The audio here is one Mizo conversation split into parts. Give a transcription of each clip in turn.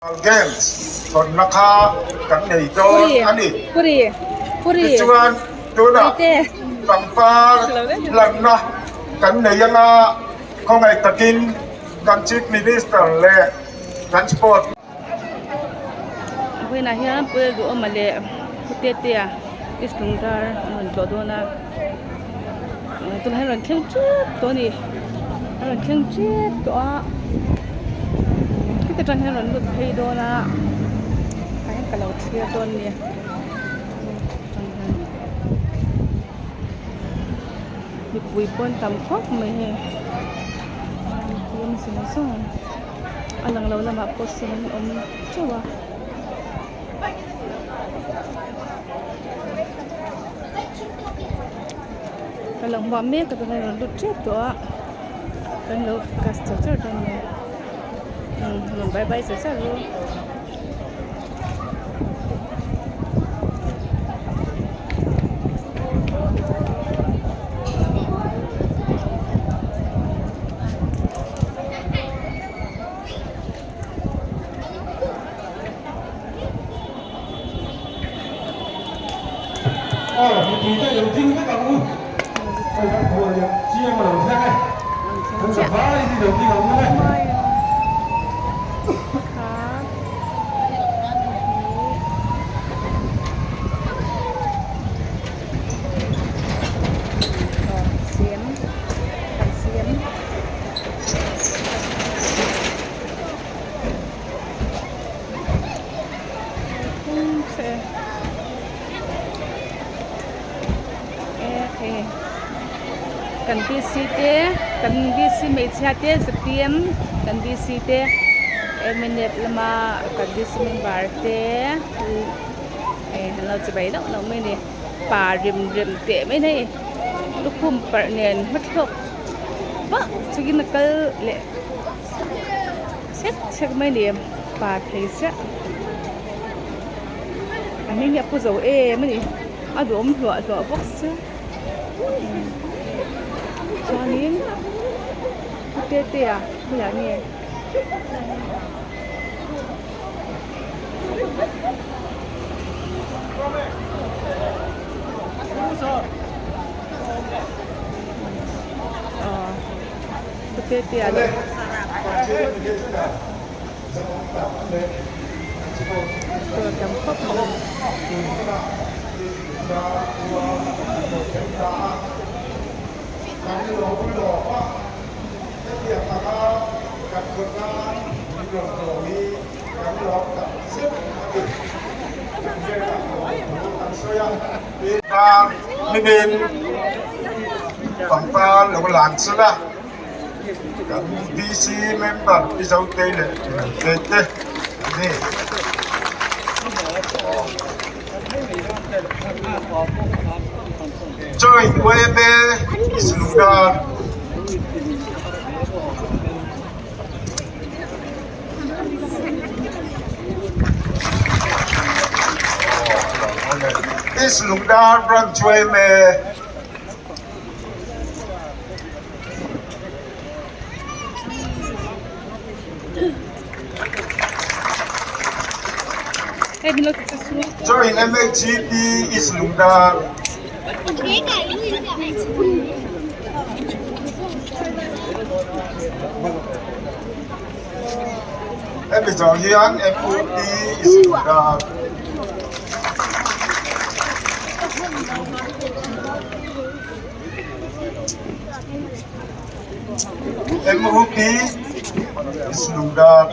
Games hawnna kha kan nei dawn a ni. Tichuan, tunah pangpar hlanna kan nei anga khawngaih takin kan Chief Minister leh kan Sport. Vawiinah hian Puel Duhawma leh Putetea East Lungdar an rawn tlawh dawn a, tunah hian rawn thleng tep tawh a ni. A rawn thleng tep tawh a khiti atang hian rawn lut phei dawn a tah hian ka lo thlir dawn a ni mipui pawh an tam khawp mai hei mipui awm zawng zawng a lang lo lamah pawh sawn an awm teuh a. Ka lo hmuah mek a tunah rawn lut tep tawh a kan lo focus char char dawn nia umm rawn bye bye char char ru. Kan DC te kan DC hmeichhia te zpm kan DC te mnf lama kan DC member te eh an lo chibai lauh lauh mai a ni pa rem rem teh mai a ni lukhum parh nen hmathlawk vah chungin a kal leh. Chek chek mai ni pa thei chiah a hming hi a pu zo em a ni a duhawm hluah hluah bawk sia chuanin pu tetea bulah nge. Pangpar lo lan sela. Kan DC member Pi Zotei leh Pi Laltei te an ni. Joint YMA Islungdar. East Lungdar Branch YMA. Join MHCP East Lungdar. Hemi zawng hian MUP East Lungdar. MUP East Lungdar.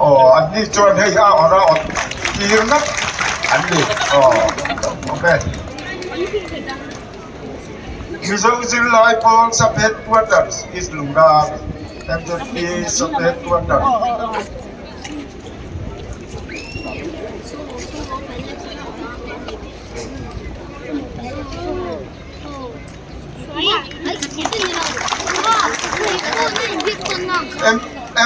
Aw an ni chuan hei a awrh a awt tir ngat an ni aw ok. Mizo zirlai pawl Sub Headquarters East Lungdar MZP Sub Headquarters.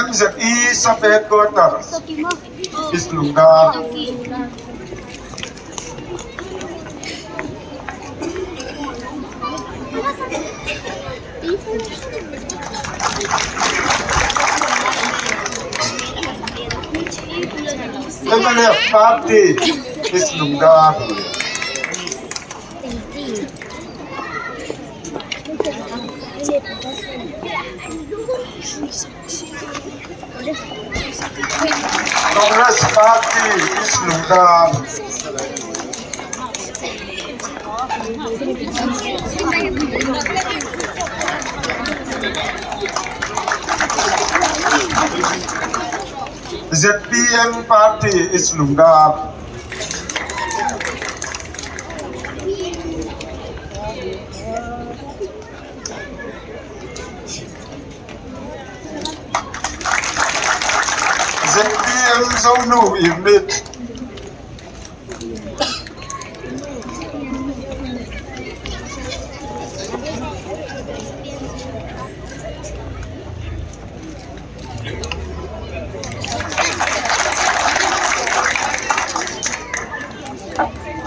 MZE Sub Headquarters East Lungdar. Mnf Party East Lungdar. Congress Party East Lungdar. ZPM Party East Lungdar. ZPM Zonu Unit.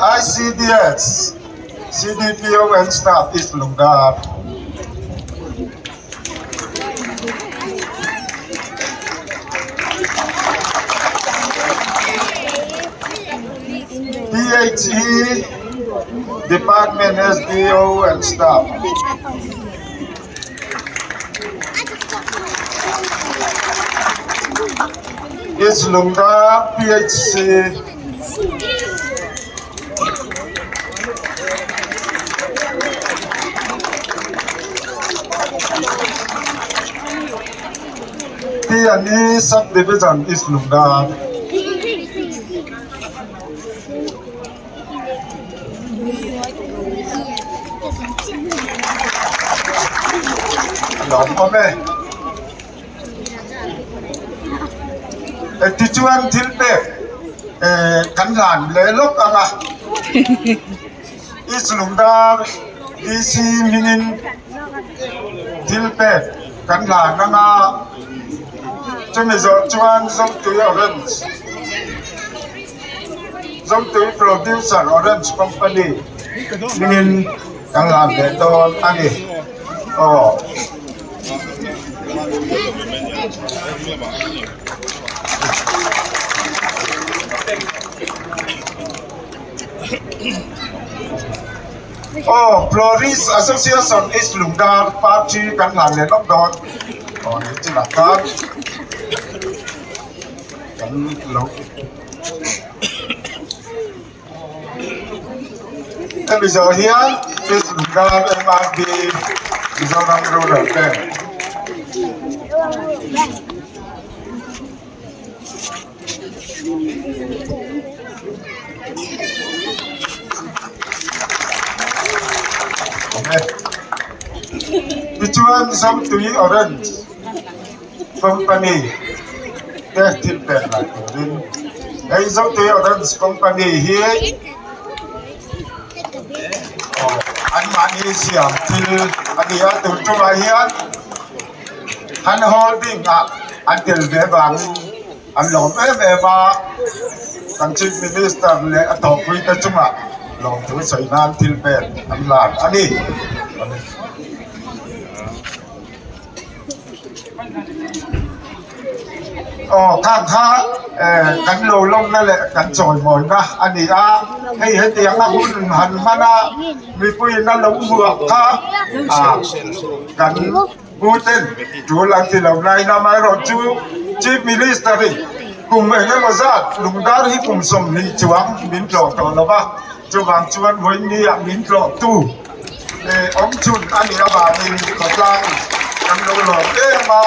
ICDS CDPO and Staff East Lungdar. PHE Department SDO and Staff. East Lungdar PHC P&E Sub-Division East Lungdar. A lawm awm e. Tichuan thil pek kan hlan leh lawk ang a, East Lungdar DC hmingin thil pek kan hlan ang a, chumi zawh chuan Zotui Orange, Zotui Producer Orange Company hmingin kan hlan leh dawn a ni. Aw. Aw Florist Association East Lungdar Party kan hlan leh lawk dawn. Aw ni chinah khan kan lo Hemi zawh hian East Lungdar MRB Mizoram Rural Bank. Tichuan Zotui Orange Company te thil pek lah turin hei Zotui Orange Company hi anmahni siam thil a ni a tun tumah hian an holding ah an tel ve vangin an lawm em em a kan chief minister leh a thawhpui te chungah lawmthu sawi nan thil pek an lan a ni. Aw khang kha kan lo lawmna leh kan chawimawina a ni a, hei hetiang a hun han hman a mipuiin a lo hmuak kha kan pu ten tul an ti lo nain amaherawhchu Chief Minister in kum eng emaw zat lungdar hi kum 20 chuang min tlawh tawh lo va, chuvang chuan vawiin ah min tlawhtu. Awm chhun a nih avangin khawtlang kan lo lawm em a,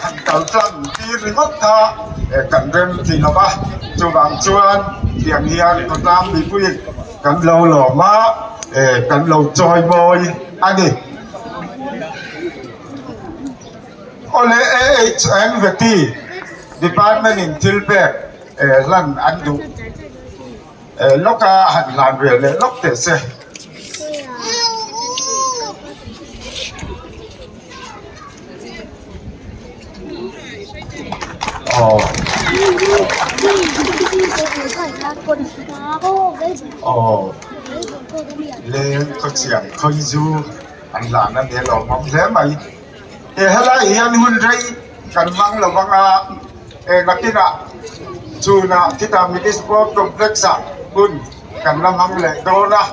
han kal tlang tir ringawt kha kan rem ti lo va, chuvang chuan tiang hian khawtlang mipuiin kan lo lawm a, kan lo chawi mawi a ni. Awle AHN Vety Department in thil pek hlan an duh. Lawk a han hlan ve leh lawk teh se. Aw. Aw. Leng khaw chiang khawi zu. an hlan a ni a lawmawm hle mai. He helai hian hun rei kan hmang lo vang a, eh nakinah chhunah khitah Mini Sport Complex ah hun kan la hmang leh dawn a,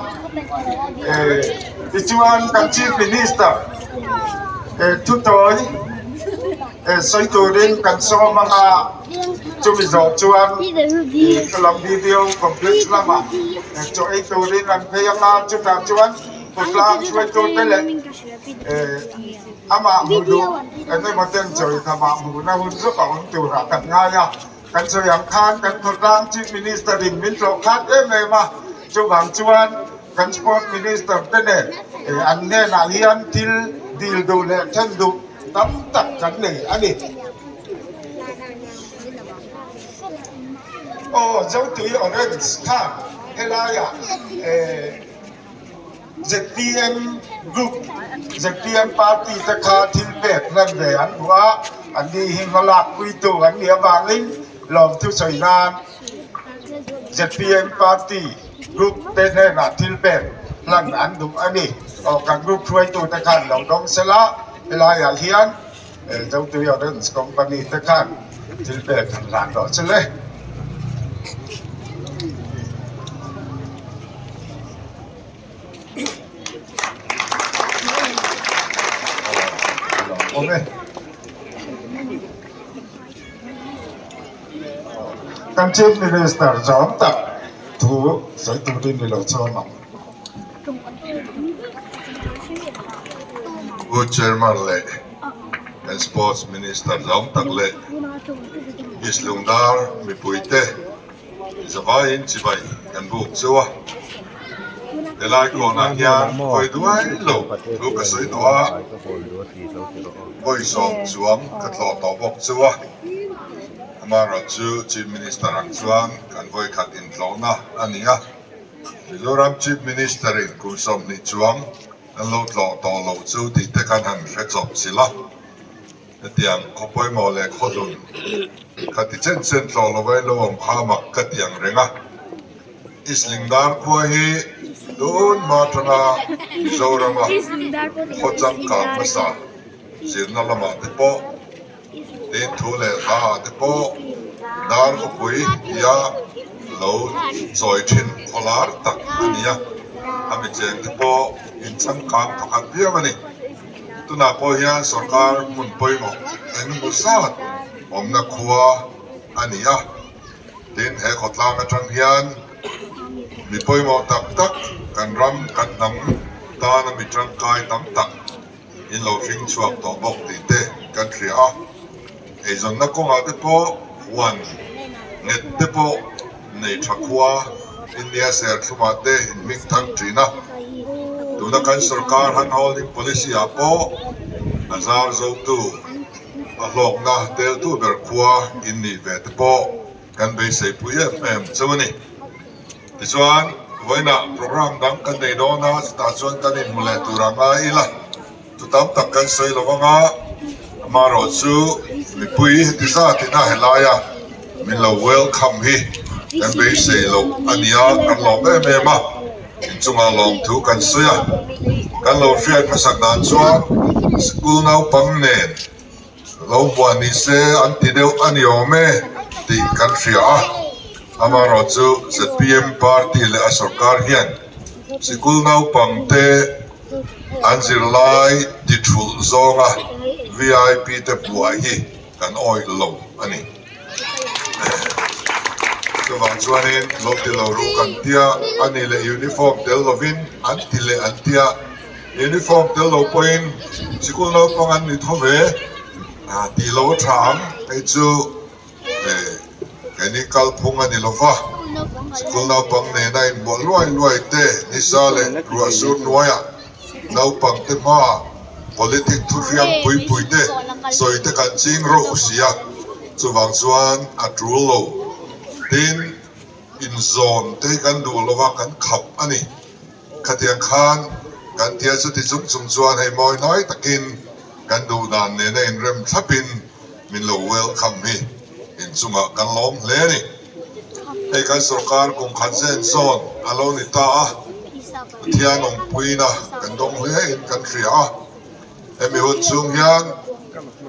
eh tichuan kan Chief Minister eh thutawi eh sawi turin kan sawm ang a, chumi zawh chuan ih lam video complex lamah eh chaw ei turin an phei ang a, chutah chuan khawtlang hruaitute leh. Amah hmuh duh eng emaw ten chawi khamah hmuhna hun zawk a awm turah kan ngai a, kan sawi ang khan kan khawtlang Chief Minister in min tlawh khat em em a, chuvang chuan kan Sport Minister te nen an hnenah hian thil dil duh leh then duh tam tak kan nei a ni. Aw Zotui Orange khan helaiah Zpm group, zpm party te kha thil pek hlan ve an duh a, an ni hi hmalak puitu an nih avangin lawmthu sawi nan zpm party group te hnenah thil pek hlan an duh a ni. Aw kan group hruaitu te khan lo dawng sela, helaiah hian Zotui Orange company te khan thil pek han hlan rawh che le. Kan Chief Minister zawm tak thu sawi turin i lo chhawm ang. Pu Chairman leh kan Sports Minister zawm tak leh East Lungdar mipuite Zavaiin chibai kan buk cheu a, helai kawnah hian hawi duai lo thu ka sawi tawh a, vawi sawm chuang ka tlawh tawh bawk cheu a, amaherawhchu Chief Minister ang chuan kan vawi khat intlawhna a ni a, Mizoram Chief Minister in kum 20 chuang an lo tlawh tawh loh chu tih te khan han hre chawp chilh a. Hetiang khaw pawimawh leh khaw hlun kha ti chen chen tlawh lo vain lo awm kha mak ka ti ang reng a. Islingdar khua hi tun hma atanga Mizorama khaw changkang hmasa zirna lamah te pawh, tin thu leh hla ah te pawh dar khawpui tia lo chawi thin khaw lar tak a ni a, a mi cheng te pawh inchangkang thawkhat viau a ni. Tunah pawh hian sorkar hmun pawimawh eng emaw zat awmna khua a ni a, tin he khawtlang atang hian mi pawimawh tak tak kan ram kan hnam tana mi tangkai tam tak in lo hring chhuak tawh bawk tih te kan hria a, eizawnna kawngah te pawh huan nghet te pawh nei tha khua India serthlumah te inhming thang thin a, tuna kan sorkar hand holding policy ah pawh a zar zotu a hlawkna teltu ber khua in nih ve te pawh kan beisei pui em em cheu a ni. Tichuan vawiinah program dang kan nei dawn a, chutah chuan kan inhmu leh tur a ngai ila, chu tam tak kan sawi lo anga amaherawh chu mipui heti zatin a helaia min lo welcome hi kan beisei loh a nia kan lawm em em a, inchungah lawmthu kan sawi a, kan lo hriat hmasak dan chuan school naupang nen lo buah ni se an ti deuh a ni awm e tih kan hria a, amaherawh chu zpm party leh a sorkar hian sikul naupang te an zirlai ti thulh zawnga vip te buah hi kan awih lo a ni. Chuvang chuanin lo ti lo ru kan tia a ni leh uniform tel lovin an ti leh an tia. Uniform tel lo pawhin sikul naupang an ni tho ve tih lo a tha ang. Hei chu keini kalphung a ni lo va, sikul naupang nena inbuah luai luai te nisa leh ruah sur hnuaiah naupang te hmaa politic thuhriam pui pui te sawi te kan ching rawh sia, chuvang chuan a tul lo. Tin, inzawn te hi kan duh lo va, kan khap a ni. Khatiang khan kan tia chuti chung chung chuan hei mawi hnai takin kan duh dan nena inrem thlapin min lo welcome hi inchungah kan lawm hle a ni. Hei kan sorkar kum khat zen zawn a lo ni ta a. Pathian awmpuina kan dawng hle in kan hria a. Hemi hun chhung hian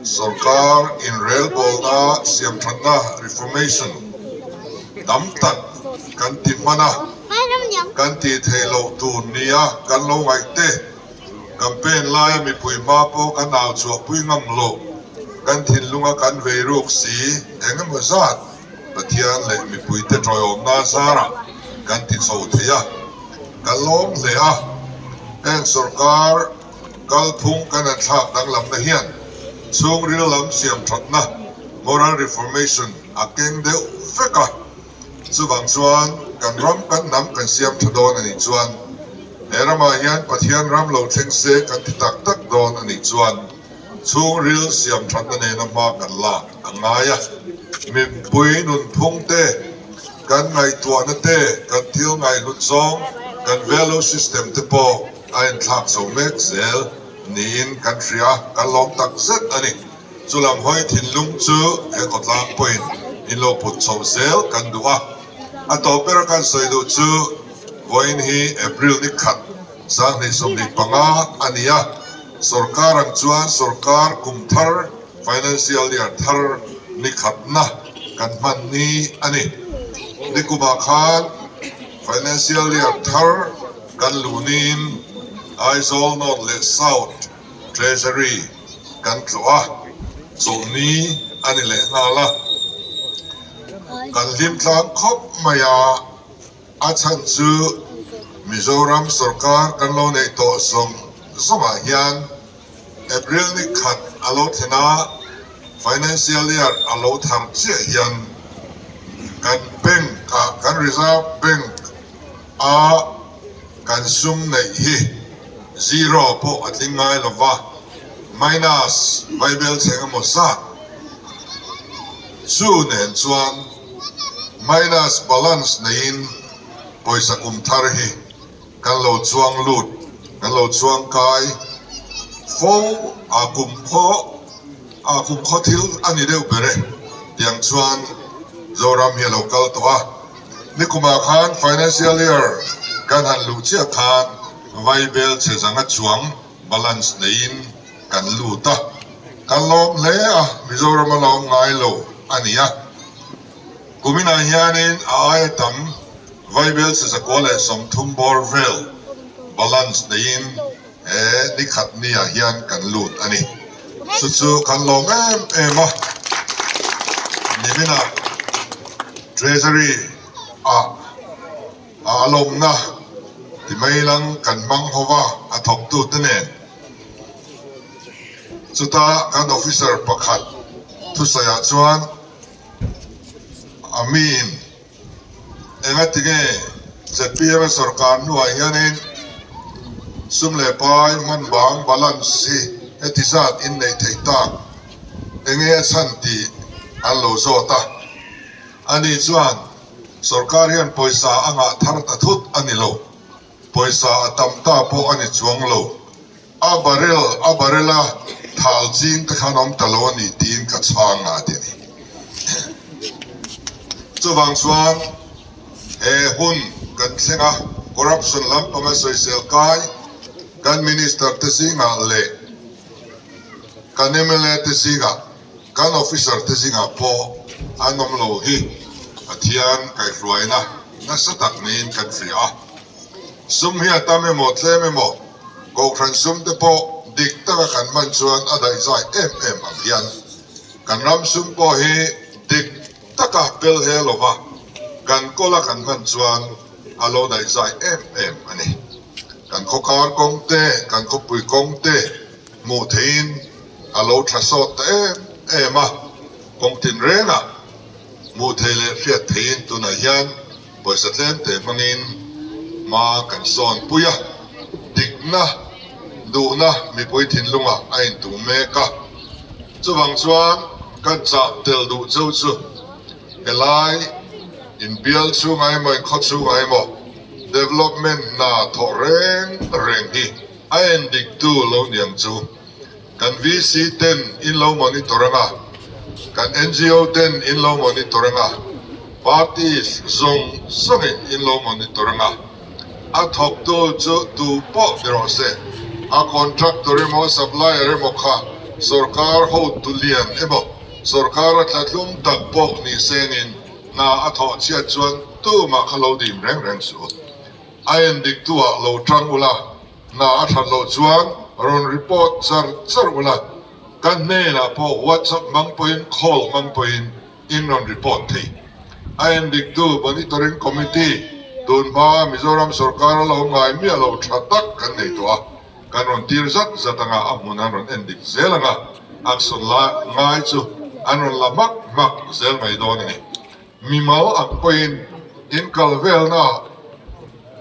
sorkar inrelbawlna siamthatna, reformation, tam tak kan ti hman a, kan tih theih loh tur nia kan lo ngaih te, campaign laia mipui hma pawh kan au chhuahpui ngam loh, kan thinlunga kan vei ruk si eng emaw zat Pathian leh mipuite tawiawmna zarah kan ti chho thei a, kan lawm hle a, heng sorkar Kalphung kan han thlak danglamna hian chhungril lam siamthatna, moral reformation, a keng deuh vek a. Chuvang chuan kan ram kan hnam kan siam tha dawn a nih chuan he ramah hian Pathian ram lo thleng se kan ti tak tak dawn a nih chuan chhungril siamthatna nena hma kan lak a ngai a. Mipui nunphung te, kan ngaihtuahna te, kan thil ngaihhlut zawng, kan value system te pawh A inthlak chho mek zel niin kan hria, kan lawm tak zet a ni. Chulam hawi thinlung chu he khawtlang pawhin in lo put chho zel kan duh a. A tawp bera kan sawi duh chu vawiin hi April ni khat 2025 a ni a, sorkar ang chuan sorkar kum thar, financial year thar ni khatna kan hman ni a ni. Nikumah khan financial year thar, Kan luhniin Aizawl North leh South Treasury kan tlawh a, chawlhni a ni leh nghal a. Kan hlim tlang khawp mai a, a chhan chu Mizoram sorkar kan lo neih tawh zawng zawngah hian April ni khat a lo thlen a, Financial Year a lo thar chiah hian kan bank ah kan Reserve Bank A kan sum neih hi zero pawh a tling ngai lo va, minus vaibel chheng emaw zat chu nen chuan minus balance neiin pawisa kum thar hi kan lo chuang lut, kan lo chuang kai fo a kum khaw a kum khaw thil a ni deuh ber e tiang chuan Zoram hi a lo kal tawh a. Nikumah khan financial year kan han luh chiah khan vaibel che zanga chuang balance neiin kan lut a, kan lawm hle a, Mizoram a lawm ngai lo a ni a. Kuminah hianin a aia tam vaibel che zakua leh 30 bawr vel balance neiin he nikhat niah hian kan lut a ni. Chu chu kan lawm em em a, niminah Treasury ah a lawmna ti mai lang kan hmang ho va a thawktute nen. Chuta kan officer pakhat thusawiah chuan a miin Engatinge zpm sorkar hnuah hianin sum leh pai hman bang balance hi heti zat in neih theih tak enge a chhan tih an lo zawt a. Ani chuan sorkar hian pawisa a ngah thar ta thut a ni lo, pawisa a tam ta pawh a ni chuang lo. A barrel a barrel a thal ching te khan awm ta lo a ni tiin ka chhang a ti a ni. Chuvang chuan he hun kan thleng a, corruption lampanga sawisel kai kan minister te zingah leh kan mla te zingah, kan officer te zingah pawh an awm lo hi Pathian kaihhruaina nasa tak niin kan hria a. Sum hi a tam emaw tlem emaw Kohhran sum te pawh dik taka kan hman chuan a daihzai em em ang hian kan ram sum pawh hi dik taka pel he lova kan kawla kan hman chuan a lo daihzai em em a ni. Kan khawkar kawng te, kan khawpui kawng te hmuh theihin a lo tha sawt ta em em a, kawng tinrengah hmuh theih leh hriat theihin tunah hian Pawisa tlemte hmangin hma kan sawn pui a, dikna duhna mipui thinlungah a intum mek a. Chuvang chuan kan chah tel duh cheu chu helai inbial chhungah emaw inkhaw chhungah emaw development hna thawh reng reng hi a endiktu lo niang chu. Kan VC ten in lo monitor anga, kan NGO ten in lo monitor anga, parties zawng zawngin in lo monitor anga. A thawktu chu tu pawh ni rawh se, a contractor emaw supplier emaw kha sorkar hotu lian emaw sorkar a tlatlum tak pawh ni sengin hna a thawh chhiat chuan tumah kha lo dim reng reng suh u. A endiktu ah lo tang ula, hna a that loh chuan rawn report char char ula, ka hnenah pawh WhatsApp hmang pawhin call hmang pawhin in rawn report thei. A endiktu Monitoring Committee tun hma Mizoram sorkar a lo ngai miah lo tha tak kan nei tawh a, kan rawn tir zat zat anga a hmun an rawn endik zel anga action la ngai chu an rawn la hmak hmak zel mai dawn a ni. Mimal ang pawhin in kal velna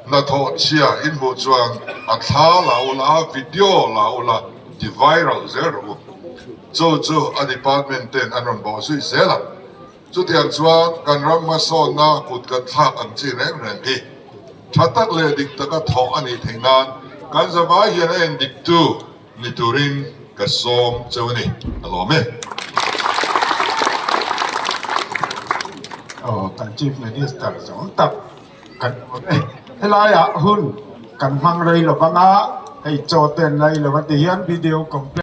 hnathawh chhia in hmuh chuan a thla la ula, video la ula ti viral zel rawh u. Chu chu a department ten an rawn bawh zui zel a. Chutiang chuan kan ram hmasawnna kut kan thlak ang chi reng reng hi tha tak leh dik taka thawh a nih theih nan kan zavai hian a en dik tu ni turin ka sawm cheu a ni. A lawm e. Aw kan Chief Minister zawng tak kan awm e. Helaiah hun kan hmang rei lo vang a, hei chaw te an la ei lo a ti hian video complex.